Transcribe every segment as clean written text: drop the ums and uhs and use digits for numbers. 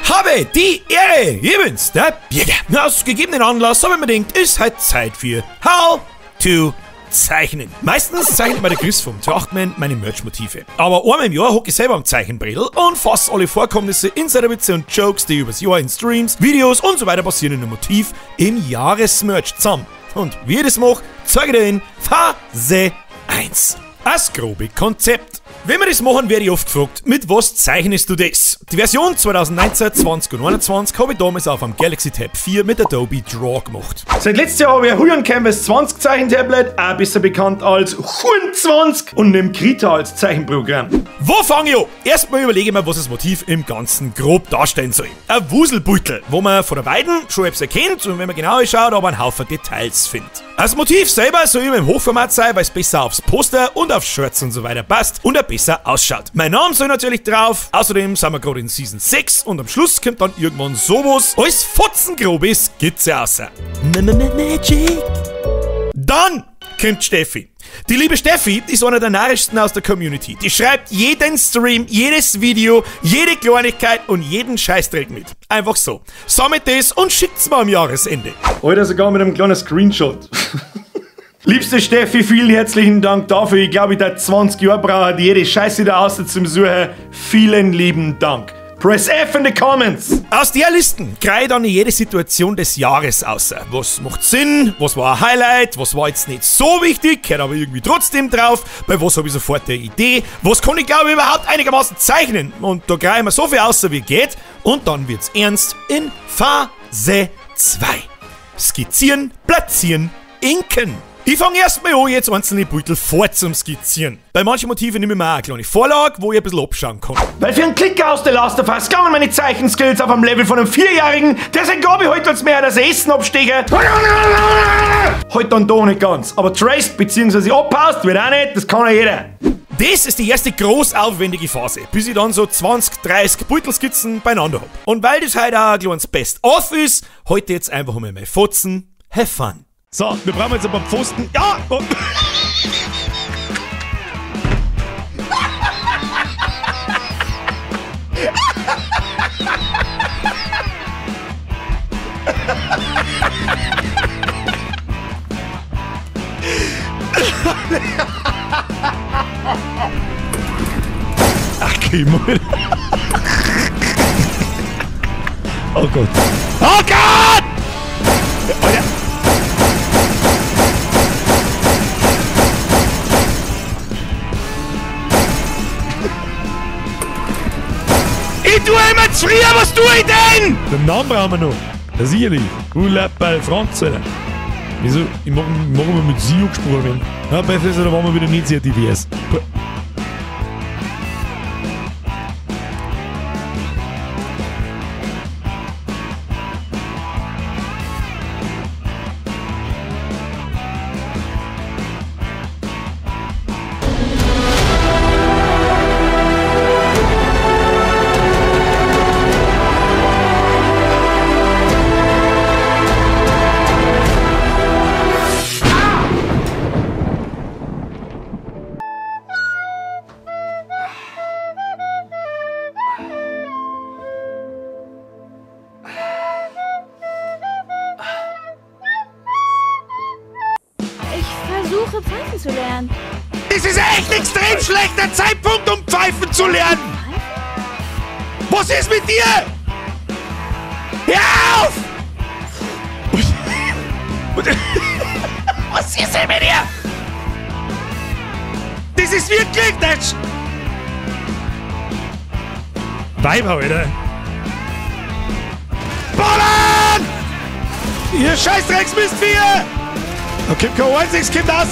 Habe die Ehre! Hier bin's, der Birger. Aus gegebenen Anlass, aber man denkt, ist halt Zeit für How to Zeichnen. Meistens zeichnet mir der Chris vom Trachtman meine Merch-Motive. Aber einmal im Jahr hocke ich selber am Zeichenbrettel und fasse alle Vorkommnisse, Insiderwitze und Jokes, die übers Jahr in Streams, Videos und so weiter passieren, in einem Motiv im Jahresmerch zusammen. Und wie ich das mache, zeige ich dir in Phase 1. Das grobe Konzept. Wenn wir das machen, werde ich oft gefragt, mit was zeichnest du das? Die Version 2019, 20 und 21 habe ich damals auf einem Galaxy Tab 4 mit Adobe Draw gemacht. Seit letztem Jahr habe ich ein Huion Kamvas 20 Zeichentablet, auch besser bekannt als Huion 20, und nehme Krita als Zeichenprogramm. Wo fange ich an? Erstmal überlege ich mir, was das Motiv im Ganzen grob darstellen soll. Ein Wuselbeutel, wo man von der Weiden schon etwas erkennt und wenn man genau schaut, aber einen Haufen Details findet. Das Motiv selber soll immer im Hochformat sein, weil es besser aufs Poster und auf Shirts und so weiter passt und er besser ausschaut. Mein Name soll natürlich drauf, außerdem sind wir gerade in Season 6 und am Schluss kommt dann irgendwann sowas als fotzengrobe Skizze raus. Magic. Dann kommt Steffi. Die liebe Steffi ist einer der narrischsten aus der Community. Die schreibt jeden Stream, jedes Video, jede Kleinigkeit und jeden Scheißdreck mit. Einfach so. Sammelt das und schickt's mir am Jahresende. Alter, sogar mit einem kleinen Screenshot. Liebste Steffi, vielen herzlichen Dank dafür. Ich glaube, ich hätte 20 Jahre brauchen, jede Scheiße da außer zum Suchen. Vielen lieben Dank. Press F in the comments. Aus der Listen krei ich dann jede Situation des Jahres außer. Was macht Sinn? Was war ein Highlight? Was war jetzt nicht so wichtig? Gehört aber irgendwie trotzdem drauf. Bei was habe ich sofort eine Idee? Was kann ich, glaube ich, überhaupt einigermaßen zeichnen? Und da krei ich mir so viel außer wie geht. Und dann wird's ernst in Phase 2. Skizzieren, platzieren, inken. Ich fange erstmal an, jetzt einzelne Beutel vor zum Skizzieren. Bei manchen Motiven nehme ich mir auch eine kleine Vorlage, wo ich ein bisschen abschauen kann. Weil für einen Klicker aus der Last of Us gangen meine Zeichenskills auf einem Level von einem Vierjährigen, der sein Gabi heute als mehr das Essen absteche. Heute dann doch nicht ganz, aber traced bzw. abpasst wird auch nicht, das kann ja jeder. Das ist die erste groß aufwendige Phase, bis ich dann so 20, 30 Beutelskizzen beieinander hab. Und weil das heute auch ein kleines Best-of ist, heute jetzt einfach mal meine Fotzen. Have fun. So, wir brauchen jetzt ein paar Pfosten. Ja! Oh. Ach, Kimmel. Oh Gott. Oh Gott! Alter. Ich tue immer zu früh, was tue ich denn? Den Namen brauchen wir noch. Ja, sicherlich. Ulappal Franz, Alter. Wieso? Ich mag immer mit Sie angesprochen werden. Ja, besser, da waren wir wieder nicht sehr divers. Versuche, pfeifen zu lernen. Das ist echt extrem schlechter Zeitpunkt, um pfeifen zu lernen. Pfeifen? Was ist mit dir? Hör auf! Was ist denn mit dir? Das ist wirklich das. Weiber, Alter. Ballern! Ihr Scheißdrecksmistviecher! Da kommt kein einziges Kind raus!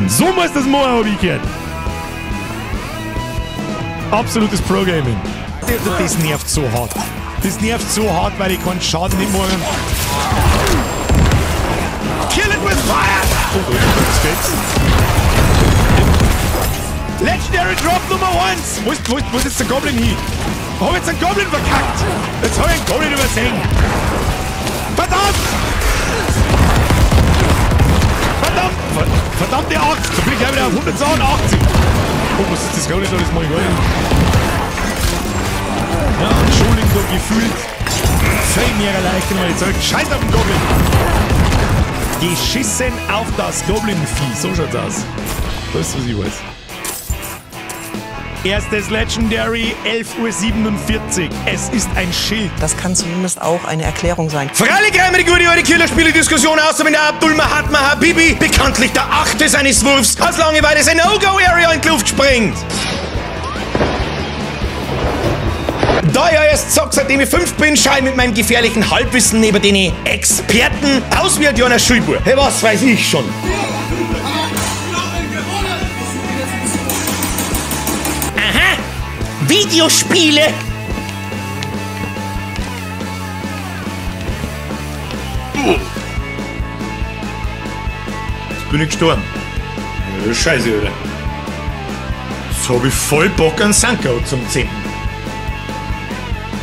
So muss das machen, hab ich gehört. Absolutes Pro-Gaming. Das nervt so hart. Das nervt so hart, weil ich keinen Schaden nicht machen. Kill it with fire! Oh Gott, das geht's. Legendary Drop Nummer 1! Wo ist jetzt der Goblin hin? Ich hab jetzt einen Goblin verkackt! Jetzt hab ich einen Goblin übersehen! Verdammt! Verdammt! Verdammte Axt! Da bin ich ja wieder auf 182! Oh, was ist das gerade? Das mach ich gar nicht. Ja, Entschuldigung, da gefühlt viel mehr leichter mal Zeug. Scheiß auf den Goblin! Geschissen auf das Goblin-Vieh. So schaut's aus. Das ist, was ich weiß. Erstes Legendary, 11:47 Uhr. Es ist ein Schild. Das kann zumindest auch eine Erklärung sein. Freilich reimen die gute alte Killerspiele-Diskussion aus, wenn der Abdul Mahatma Habibi, bekanntlich der Achte seines Wurfs, aus Langeweile sein No-Go-Area in die Luft springt. Da ich ja erst sag, seitdem ich 5 bin, schau ich mit meinem gefährlichen Halbwissen neben den Experten aus wie ein kleiner Schulbub. Hey, was weiß ich schon? Aha! Videospiele! Jetzt bin ich gestorben. Ja, das ist scheiße, oder? Jetzt hab ich voll Bock an Sanko zum 10.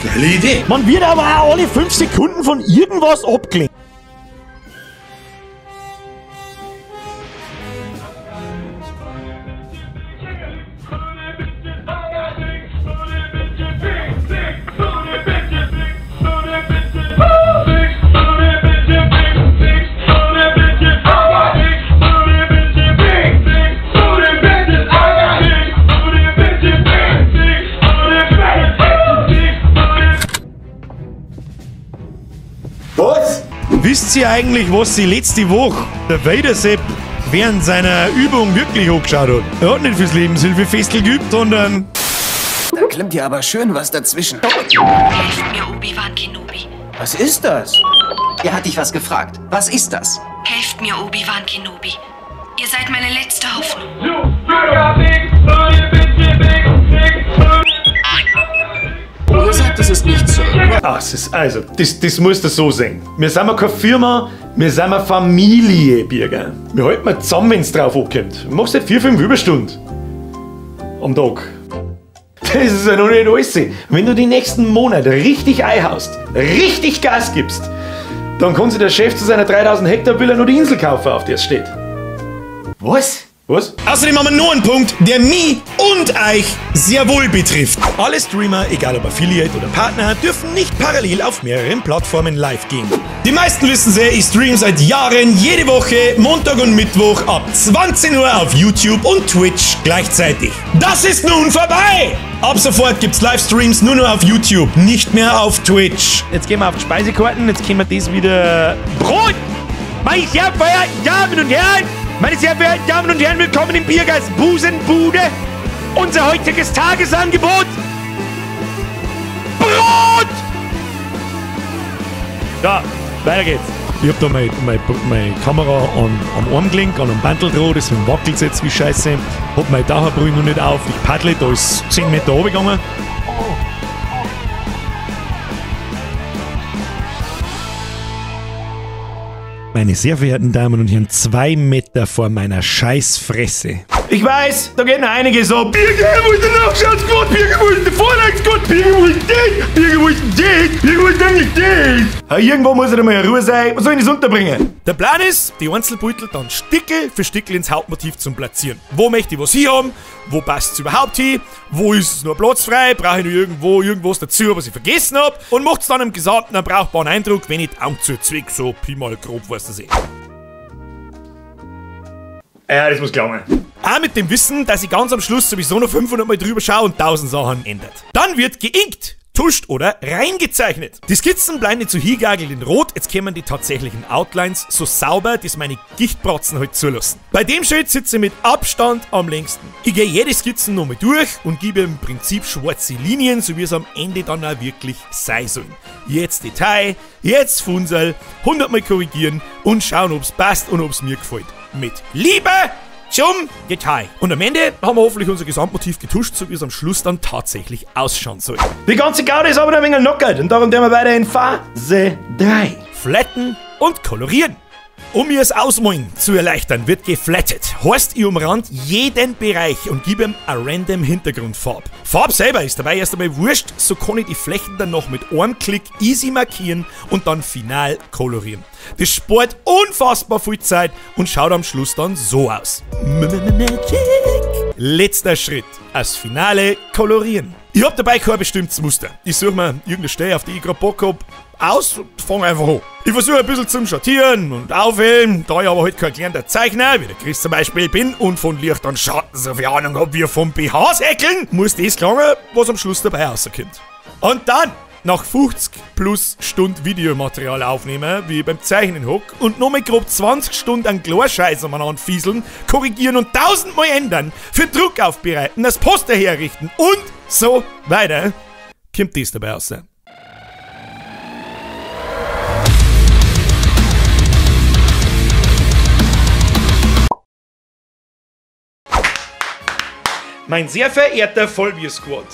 Geile Idee. Man wird aber auch alle 5 Sekunden von irgendwas abgelenkt. Was? Wisst ihr eigentlich, was sie letzte Woche der Vader-Sepp während seiner Übung wirklich angeschaut hat? Er hat nicht fürs Lebenshilfe-Festel geübt, sondern... Da klemmt ihr aber schön was dazwischen. Helft mir, Obi-Wan Kenobi. Was ist das? Er hat dich was gefragt. Was ist das? Helft mir, Obi-Wan Kenobi. Ihr seid meine letzte Hoffnung. Ihr sagt, es ist nicht so. Ah, es ist, also, das musst du so sehen. Wir sind ja keine Firma, wir sind eine Familie, Birger. Wir halten mal zusammen, wenn's drauf ankommt. Du machst halt 4, 5 Überstunden am Tag. Das ist ja noch nicht alles. Wenn du die nächsten Monate richtig einhaust, richtig Gas gibst, dann kann sich der Chef zu seiner 3000 Hektar Villa nur die Insel kaufen, auf der es steht. Was? Was? Außerdem haben wir nur einen Punkt, der mich und euch sehr wohl betrifft. Alle Streamer, egal ob Affiliate oder Partner, dürfen nicht parallel auf mehreren Plattformen live gehen. Die meisten wissen sehr, ich stream seit Jahren jede Woche, Montag und Mittwoch ab 20 Uhr auf YouTube und Twitch gleichzeitig. Das ist nun vorbei! Ab sofort gibt's Livestreams nur noch auf YouTube, nicht mehr auf Twitch. Jetzt gehen wir auf die Speisekarten, jetzt kriegen wir das wieder... Brot! Meine sehr verehrten Damen und Herren! Meine sehr verehrten Damen und Herren, willkommen im Biergeist Busenbude. Unser heutiges Tagesangebot: Brot! Ja, weiter geht's. Ich hab da meine Kamera am Armgelenk, an einem Bandel dran, deswegen wackelt's jetzt wie Scheiße. Hab meine Taucherbrille noch nicht auf, ich paddle, da ist 10 Meter runtergegangen. Meine sehr verehrten Damen und Herren, 2 Meter vor meiner Scheißfresse. Ich weiß, da geht noch einiges ab. Birger, wo ist der Nachschatzgott? Birger, wo ist der Vorlagsgott? Birger, wo ist das? Birger, wo ist das? Birger, wo ist denn nicht das? Irgendwo muss er mal in Ruhe sein. Was soll ich das unterbringen? Der Plan ist, die Einzelbeutel dann Stickel für Stickel ins Hauptmotiv zu platzieren. Wo möchte ich was hier haben? Wo passt's überhaupt hin? Wo ist nur Platz frei? Brauche ich noch irgendwo irgendwas dazu, was ich vergessen hab? Und macht's dann im Gesamten einen brauchbaren Eindruck, wenn ich die Augen zuzwick, so Pi mal grob, weißt du eh. Ja, das muss klappen. Auch mit dem Wissen, dass ich ganz am Schluss sowieso noch 500 Mal drüber schaue und 1000 Sachen ändert. Dann wird geinkt, tuscht oder reingezeichnet. Die Skizzen bleiben nicht zu hingagelt in Rot, jetzt kämen die tatsächlichen Outlines so sauber, dass meine Gichtbratzen halt zulassen. Bei dem Schild sitze ich mit Abstand am längsten. Ich gehe jede Skizze nochmal durch und gebe im Prinzip schwarze Linien, so wie es am Ende dann auch wirklich sein soll. Jetzt Detail, jetzt Funsel, 100 Mal korrigieren und schauen, ob's passt und ob's mir gefällt. Mit Liebe zum Detail. Und am Ende haben wir hoffentlich unser Gesamtmotiv getuscht, so wie es am Schluss dann tatsächlich ausschauen soll. Die ganze Garde ist aber ein wenig lockert und darum werden wir weiter in Phase 3. Flatten und kolorieren. Um mir das Ausmalen zu erleichtern, wird geflattet. Heißt, ich umrand jeden Bereich und gebe ihm eine random Hintergrundfarbe. Farbe selber ist dabei erst einmal wurscht, so kann ich die Flächen dann noch mit einem Klick easy markieren und dann final kolorieren. Das spart unfassbar viel Zeit und schaut am Schluss dann so aus. Magic! Letzter Schritt. Das Finale kolorieren. Ich hab dabei kein bestimmtes Muster. Ich suche mir irgendeine Stelle, auf die ich grad Bock hab, aus und fang einfach an. Ich versuche ein bisschen zum Schattieren und Aufhellen, da ich aber halt kein gelernter Zeichner, wie der Chris zum Beispiel bin, und von Licht und Schatten so viel Ahnung hab wie vom BHs häkeln, muss das gelangen, was am Schluss dabei rauskommt. Und dann, nach 50 plus Stunden Videomaterial aufnehmen, wie ich beim Zeichnen hock, und nochmal grob 20 Stunden an Chlorscheiß umeinander fieseln, korrigieren und 1000-mal ändern, für den Druck aufbereiten, das Poster herrichten und so weiter, kommt das dabei raus. Mein sehr verehrter Vollbier-Squad,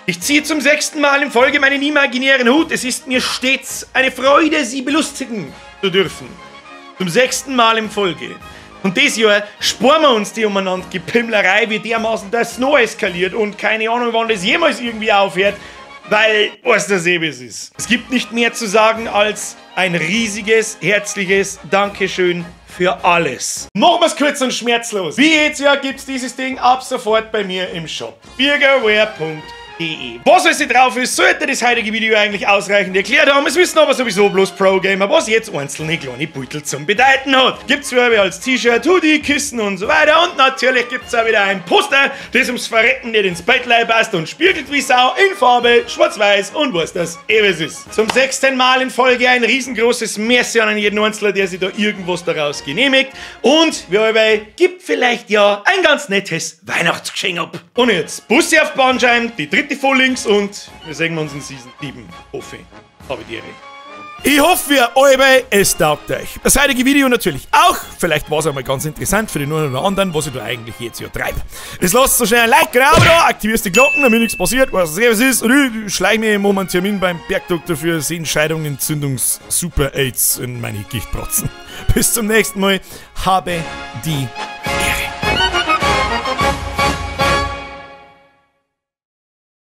ich ziehe zum 6. Mal in Folge meinen imaginären Hut. Es ist mir stets eine Freude, Sie belustigen zu dürfen. Zum 6. Mal in Folge. Und dieses Jahr sparen wir uns die umeinander Gepimmlerei, wie dermaßen das Snow eskaliert und keine Ahnung, wann das jemals irgendwie aufhört, weil was das eben ist. Es gibt nicht mehr zu sagen als ein riesiges, herzliches Dankeschön für alles. Machen wir's kurz und schmerzlos. Wie jedes Jahr gibt's dieses Ding ab sofort bei mir im Shop. Birgerwear.de. Was alles hier drauf ist, sollte das heutige Video eigentlich ausreichend erklärt haben. Es wissen aber sowieso bloß Pro-Gamer, was jetzt einzelne kleine Beutel zum Bedeuten hat. Gibt's für euch als T-Shirt, Hoodie, Kissen und so weiter. Und natürlich gibt's auch wieder ein Poster, das ums Verrecken nicht ins Bettlein passt und spiegelt wie Sau in Farbe, schwarz-weiß und was das ewig ist. Zum 6. Mal in Folge ein riesengroßes Merci an jeden Einzelnen, der sich da irgendwas daraus genehmigt. Und wie allweil, gibt vielleicht ja ein ganz nettes Weihnachtsgeschenk ab. Und jetzt Bussi auf Bandscheiben, die dritte voll links und wir sehen uns in Season 7. Hoffe ich. Habe die Ehre. Ich hoffe, ihr alle, es taugt euch. Das heutige Video natürlich auch. Vielleicht war es einmal ganz interessant für den einen oder anderen, was ich da eigentlich jetzt hier treibe. Es lasst so schnell ein Like, genau da, aktivierst die Glocken, damit nichts passiert, was es ist. Und ich schleich mir im Moment Termin beim Bergdoktor für Sehenscheidung, Entzündungs-, Super AIDS in meine Gichtprotzen. Bis zum nächsten Mal. Habe die